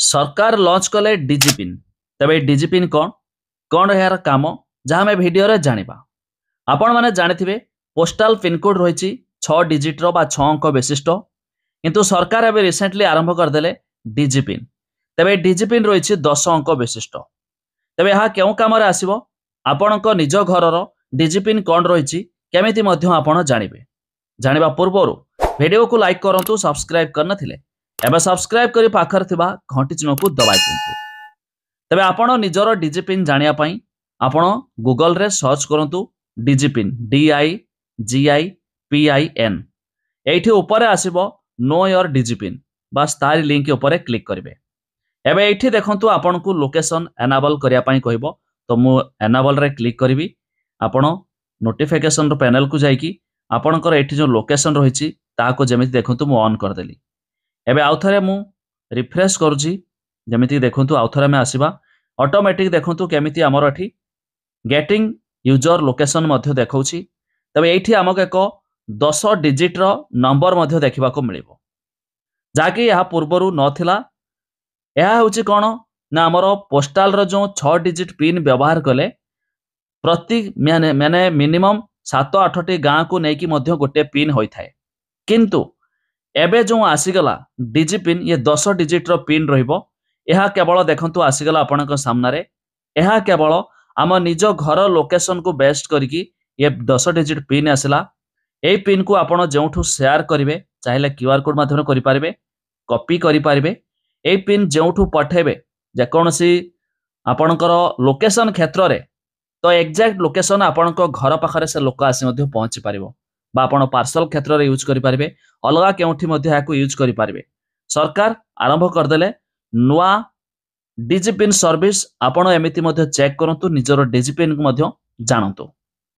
ସରକାର ଲଞ୍ଚ କଲେ ଡିଜିପିନ୍। ତେବେ ଏଇ ଡିଜିପିନ୍ କ'ଣ, କ'ଣ ଏହାର କାମ, ଯାହା ଆମେ ଭିଡ଼ିଓରେ ଜାଣିବା। ଆପଣମାନେ ଜାଣିଥିବେ ପୋଷ୍ଟାଲ ପିନକୋଡ୍ ରହିଛି 6 ଡିଜିଟ୍ର ବା 6 ଅଙ୍କ ବିଶିଷ୍ଟ, କିନ୍ତୁ ସରକାର ଏବେ ରିସେଣ୍ଟଲି ଆରମ୍ଭ କରିଦେଲେ ଡିଜିପିନ୍। ତେବେ ଏଇ ଡିଜିପିନ୍ ରହିଛି 10 ଅଙ୍କ ବିଶିଷ୍ଟ। ତେବେ ଏହା କେଉଁ କାମରେ ଆସିବ, ଆପଣଙ୍କ ନିଜ ଘରର ଡିଜିପିନ୍ କ'ଣ ରହିଛି କେମିତି ମଧ୍ୟ ଆପଣ ଜାଣିବେ। ଜାଣିବା ପୂର୍ବରୁ ଭିଡ଼ିଓକୁ ଲାଇକ୍ କରନ୍ତୁ, ସବସ୍କ୍ରାଇବ୍ କରିନଥିଲେ ଏବେ ସବସ୍କ୍ରାଇବ୍ କରି ପାଖରେ ଥିବା ଘଣ୍ଟି ଚିହ୍ନକୁ ଦବାଇ ଦିଅନ୍ତୁ। ତେବେ ଆପଣ ନିଜର ଡିଜିପିନ୍ ଜାଣିବା ପାଇଁ ଆପଣ ଗୁଗଲରେ ସର୍ଚ୍ଚ କରନ୍ତୁ DIGIPIN, D I G I P I N. ଏଇଠି ଉପରେ ଆସିବ ନୋ your DIGIPIN, ବାସ୍ ତାରି ଲିଙ୍କ ଉପରେ କ୍ଲିକ୍ କରିବେ। ଏବେ ଏଇଠି ଦେଖନ୍ତୁ ଆପଣଙ୍କୁ ଲୋକେସନ୍ ଏନାବଲ୍ କରିବା ପାଇଁ କହିବ, ତ ମୁଁ ଏନାବଲ୍ରେ କ୍ଲିକ୍ କରିବି। ଆପଣ ନୋଟିଫିକେସନ୍ର ପ୍ୟାନେଲକୁ ଯାଇକି ଆପଣଙ୍କର ଏଇଠି ଯେଉଁ ଲୋକେସନ୍ ରହିଛି ତାହାକୁ ଯେମିତି ଦେଖନ୍ତୁ ମୁଁ ଅନ୍ କରିଦେଲି। ଏବେ ଆଉ ଥରେ ମୁଁ ରିଫ୍ରେଶ୍ କରୁଛି, ଯେମିତି ଦେଖନ୍ତୁ ଆଉ ଥରେ ଆମେ ଆସିବା, ଅଟୋମେଟିକ୍ ଦେଖନ୍ତୁ କେମିତି ଆମର ଏଠି ଗେଟିଂ ୟୁଜର ଲୋକେସନ୍ ମଧ୍ୟ ଦେଖାଉଛି। ତେବେ ଏଇଠି ଆମକୁ ଏକ 10 ଡିଜିଟ୍ର ନମ୍ବର ମଧ୍ୟ ଦେଖିବାକୁ ମିଳିବ, ଯାହାକି ଏହା ପୂର୍ବରୁ ନଥିଲା। ଏହା ହେଉଛି କ'ଣ ନା ଆମର ପୋଷ୍ଟାଲର ଯେଉଁ 6 ଡିଜିଟ୍ ପିନ୍ ବ୍ୟବହାର କଲେ ପ୍ରତି ମାନେ ମିନିମମ୍ 7 8ଟି ଗାଁକୁ ନେଇକି ମଧ୍ୟ ଗୋଟିଏ ପିନ୍ ହୋଇଥାଏ, କିନ୍ତୁ ଏବେ ଯେଉଁ ଆସିଗଲା ଡିଜି ପିନ୍, ଇଏ 10 ଡିଜିଟ୍ର ପିନ୍ ରହିବ। ଏହା କେବଳ ଦେଖନ୍ତୁ ଆସିଗଲା ଆପଣଙ୍କ ସାମ୍ନାରେ, ଏହା କେବଳ ଆମ ନିଜ ଘର ଲୋକେସନକୁ ବେଷ୍ଟ କରିକି ଇଏ 10 ଡିଜିଟ୍ ପିନ୍ ଆସିଲା। ଏଇ ପିନ୍କୁ ଆପଣ ଯେଉଁଠୁ ସେୟାର କରିବେ, ଚାହିଁଲେ କ୍ୟୁ ଆର୍ କୋଡ୍ ମାଧ୍ୟମରେ କରିପାରିବେ, କପି କରିପାରିବେ। ଏଇ ପିନ୍ ଯେଉଁଠୁ ପଠେଇବେ ଯେକୌଣସି ଆପଣଙ୍କର ଲୋକେସନ କ୍ଷେତ୍ରରେ, ତ ଏକ୍ଜାକ୍ଟ ଲୋକେସନ ଆପଣଙ୍କ ଘର ପାଖରେ ସେ ଲୋକ ଆସି ମଧ୍ୟ ପହଞ୍ଚି ପାରିବ, ବା ଆପଣ ପାର୍ସଲ କ୍ଷେତ୍ରରେ ୟୁଜ୍ କରିପାରିବେ, ଅଲଗା କେଉଁଠି ମଧ୍ୟ ଏହାକୁ ୟୁଜ୍ କରିପାରିବେ। ସରକାର ଆରମ୍ଭ କରିଦେଲେ ନୂଆ ଡିଜିପିନ୍ ସର୍ଭିସ। ଆପଣ ଏମିତି ମଧ୍ୟ ଚେକ୍ କରନ୍ତୁ, ନିଜର ଡିଜିପିନ୍କୁ ମଧ୍ୟ ଜାଣନ୍ତୁ।